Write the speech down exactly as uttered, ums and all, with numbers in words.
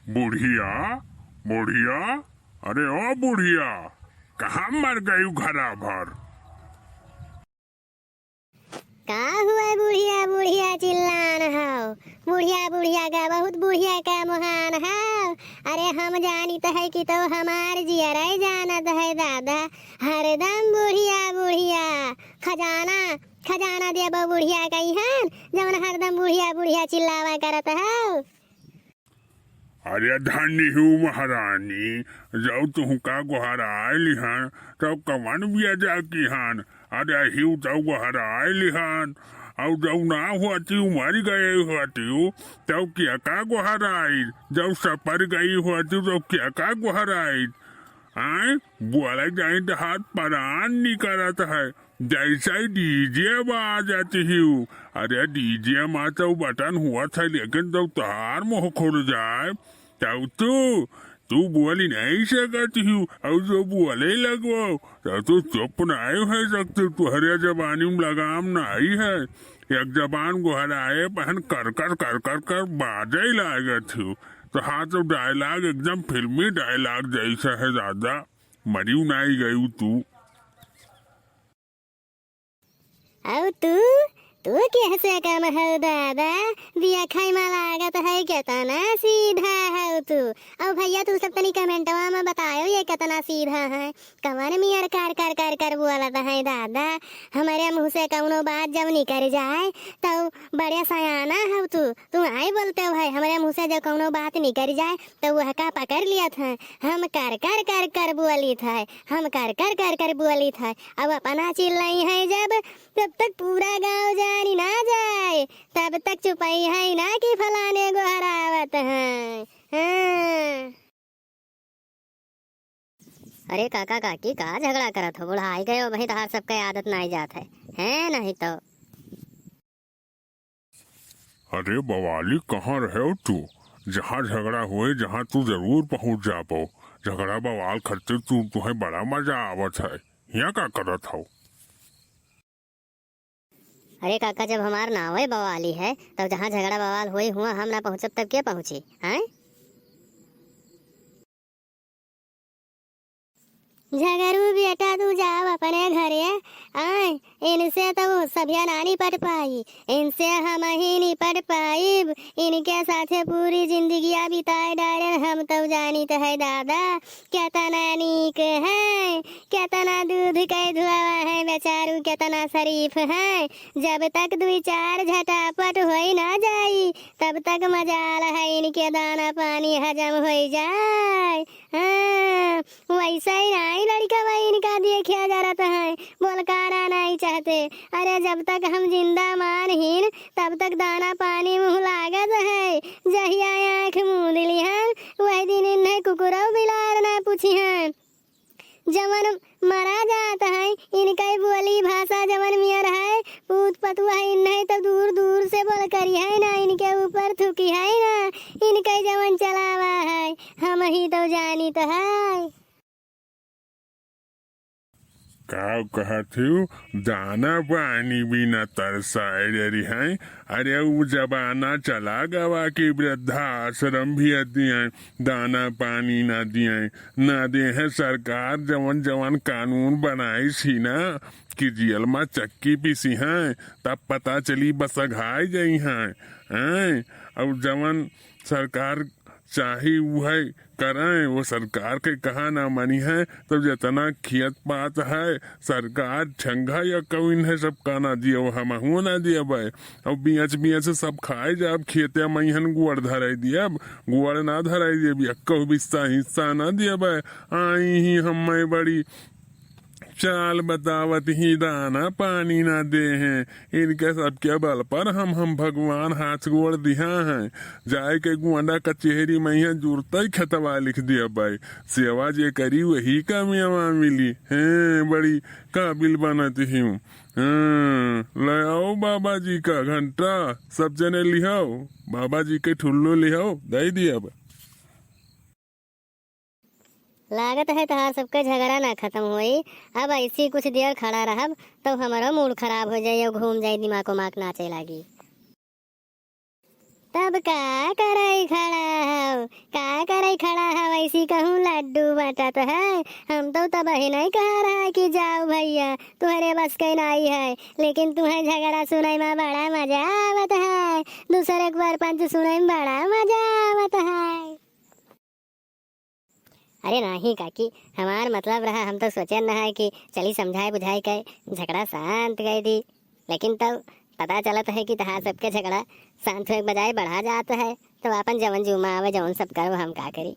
बुढ़िया, बुढ़िया, अरे ओ बुढ़िया, कहाँ मर गई घरा भर? का हुआ बुढ़िया, बुढ़िया चिल्लान हौ? बुढ़िया, बुढ़िया का, बहुत बुढ़िया का मोहान हौ। अरे हम जानित है कि तौ हमार जियरै जानत है दादा, हरदम बुढ़िया, बुढ़िया। खजाना, खजाना देबो बुढ़िया कइहन, जवन हरदम बुढ़िया, बुढ़िया चिल्लावा करत हौ। अरे धन्य हू महारानी, जौ तुहका गोहराय लिहन, तौ कवन बिया जा किहन? अरे हिउ तौ गोहराय लिहन, अउ जौ ना होतिउ मरि गए होतिउ, तौ केका गोहराइत? जौ सपर गई होतिउ, तौ केका गोहराइत? आँय, बोलै जाई त हाथ परान निकरत है। जैसे DJ बाजत हिउ। अरे DJ मा तौ बटन होत है, लेकिन जब तोहार मुँह खुल जाए, तब तू, तू बोली नहीं सकत हिउ। अउ जो बोलै लगबो, तब तू चुप नहीं होइ सकत। तोहरे जबानी मा लगाम नहीं है। एक जबान गोहराए पहन कर कर कर कर कर बाजै लागत हिउ। तोहार तौ dialogue एकदम फिल्मी dialogue जैसा है दादा। मरिउ नाई गयू तू। अउ तू, तू केहसे कम हौ दादा? देखै मा लागत है केतना सीधा हौ तू। अउ भइया तू सब तनी कमेंटवा मा बतायो ये केतना सीधा है। कवन मियर कर कर कर कर बोलत है दादा। हमरे मुँह से कउनो बात जब निकरि जाए तौ बड़े सयाना हौ तू। तू आँय बोलत है, हमरे मुँह से जब कउनो बात निकरि जाए तौ वहका पकड़ लियत है। हम कर कर कर कर बोलित है, हम कर कर कर कर बोलित है। अब अपना चिल्लइहैं जब, तब तक पूरा गाँव जानि ना जाए, तब तक चुपइहैं ना कि फलाने गोहरावत हैं। हाँ। अरे काका काकी, का झगड़ा करत हो? बुढ़ाई गयो, अबहीं तोहार सबके आदत नाई जात है, हैं? नहीं तौ। अरे बवाली, कहाँ रहेव तू? जहाँ झगड़ा होए, जहाँ तू जरूर पहुँच जाबो। झगड़ा बवाल खातिर तू, तुहैं बड़ा मजा आवत है। हियाँ का करत हौ? अरे काका, जब हमार नावै बवाली है, तब जहाँ झगड़ा बवाल होई, हुआँ हम ना पहुँचब, तब के पहुँची, हैं? झगरू बेटा, तू जाव अपने घरे। आय, इनसे तौ सभिया ना निपट पाई, इनसे हमहीं निपट पाइब। इनके साथे पूरी जिंदगिया बिताए डारेन हम तौ जानित है दादा, केतना नीक हैं, केतना दूध कै धुआवा हैं बेचारू, केतना शरीफ हैं। जब तक दुइ चार झटापट होइ ना जाई, तब तक मजाल है इनके दाना पानी हजम होइ जाए। हाँ, वैसे ही नाई लड़िकवा इनका देखे जरत हैं, बोलकारा नाई चाहते। अरे जब तक हम जिंदा मान हीन, तब तक दाना पानी मुँह लागत है। जहिया आँख मूँद लिहन, वही दिन इन्हें कुकुरौ बिलार ना पूछिहन। जवन मरा जात है, इनकै बोली भाषा जवन मियर है, पूत पतुआ इन्हें तौ दूर दूर से बोल करिहैं ना, इनके ऊपर थूकिहैं ना, इनकै जवन चलावा है, हमहीं तौ जानित है। का कहत हिउ? दाना पानी बिना तरसाए डरिहैं। अरे उ जमाना चला गवा कि वृद्धाश्रम भी दिहैं, दाना पानी ना दिहैं। ना देहैं सरकार जवन जवन कानून बनाइस ही ना कि जेल मा चक्की पीसिहैं, तब पता चली बसघाए जइहैं। हैं? अब जवन सरकार चाही उहै करैं, वो सरकार के कहा ना मनिहैं। तब जेतना खेत पात है, सरकार ठेंगा या कविन है, सबका ना दियब, हमहूँ ना दियबै। अब बियच बियच सब खाए जाब, खेते मइहन गोड़ धराई दियब, गोड़ ना धराई दियब, एक्कौ बिस्सा हिस्सा ना दियबै। आई ही हम्मै बड़ी चाल बतावत ही, दाना पानी ना देहैं। इनके सबके बल पर हम, हम भगवान हाथ गोड़ दिहा हैं। जाए के गोंडा कचेहरी मइहाँ जुरतै खेतवा लिख दियबै। सेवा जे करी वही का मेवा मिली। हैं, बड़ी काबिल बनत हिउ। हाँ, लै आओ बाबा जी का घंटा, सब जने लिहाओ, बाबा जी के ठुल्लो लिहाओ, दइ दियब। लागत है तोहार सबके झगड़ा ना खतम होई। अब ऐसी कुछ देर खड़ा रहब, तब हमरो मूड खराब होइ जाई अउ घूम जाई, दिमाग उमाग नाचे लागी। तब का करइ खड़ा हव, का करइ खड़ा हव, अइसी कहूँ लड्डू बँटत है। हम तउ तबहिं नहीं कहा रहा कि जाउ भइया, तुहरे बस के नाहीं है, लेकिन तुहैं झगड़ा सुनइ मा बड़ा मजा आवत है, दुसरे क परपंच सुनइ मा बड़ा मजा आवत है। अरे नाहीं काकी, हमार मतलब रहा, हम तउ सोचेन रहा कि चली समझाइ बुझाइ के झगड़ा सान्त कइ दी, लेकिन तउ पता चलत है कि तहार सबके झगड़ा सान्त होए के बजाय बढ़ा जात है। तउ आपन जउन जुम्मा आवइ, जउन सब करो, हम का करी।